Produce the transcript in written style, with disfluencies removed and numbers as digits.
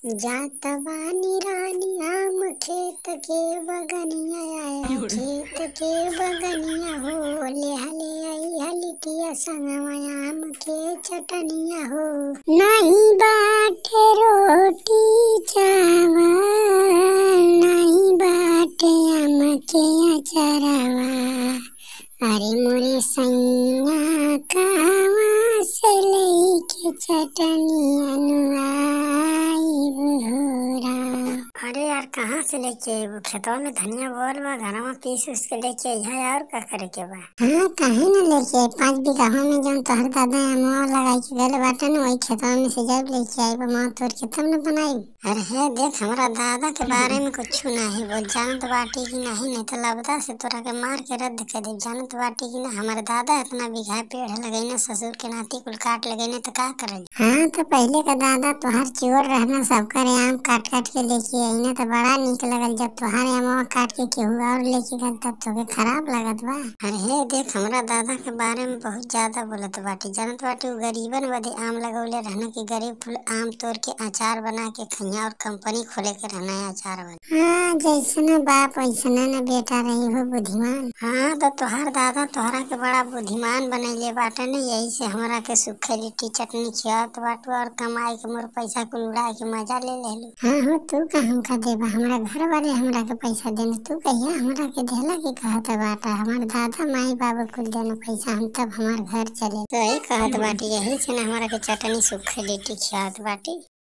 जात बानी रानी आम खेत के बगनिया आया खेत के बगनिया हो ले हले आई हलिटिया संगवा आम के चटनिया हो। नहीं बाटे रोटी चावल नहीं बाटे आम के अचरवा अरे मोरे सैया कहवा से लेके चटनिया नुआईब हो राम। अरे यार कहाँ से लेके आईबू? खेतवा में धनिया बोअल बा, घरवा पीस उस के लेके अइहा और का करे के बा? हाँ काहे न लेके आई, 5 बीघा में जौन तोहर दादा अमवा लगाई के गइल बाटे न वही खेतवा में से जब लेके आईब अमवा तोड़ के तब न बनाईब। अरे हे देख हमरा दादा के बारे में कुछ नाही बोल, जानत बाटी कि नाही, नहीं तो लबदा से तोरा के मार के रद्द कर देब। जानत बाटी कि ना हमारे दादा इतना बीघा पेड़ लगैने ससुर के नाती कुल काट लगैने तो का करल? हाँ तो पहले का दादा तोहार चोर रहना सबकर आम काट काट के लेके आईना तो बड़ा निक लगल, जब तोहार आमवा काट के केहू और लेके गल तब तोके खराब लगत बा। अरे हे देख हमरा दादा के बारे में बहुत ज्यादा बोलत बाटी, जानत बाटी उ गरीबन बदे आम लगौले रहना कि गरीब फूल आम तोड़ के अचार बना के खइया और कंपनी खोले के रहना है अचार वाला। हाँ जैसना बाप वैसना न बेटा रही हो बुद्धिमान। हाँ तो तोहार दादा तोहरा के बड़ा बुद्धिमान बनैले बाटे न, यही से हमरा के सूखे लिट्टी चटनी खियावत बाटू और कमाई के मोर पैसा कुल उड़ा के मजा ले लेलू। हाँ हो तू का हमका देबा, हमरा घर वाले हमरा के पैसा देने, तू कहिया हमरा के देला के कहत बाटा? हमार दादा माई बाबू कुल देने पैसा हम तब हमार घर चले। तो यही कहत बाटी, यही से न हमरा के चटनी सूखे लिट्टी खियावत बाटी।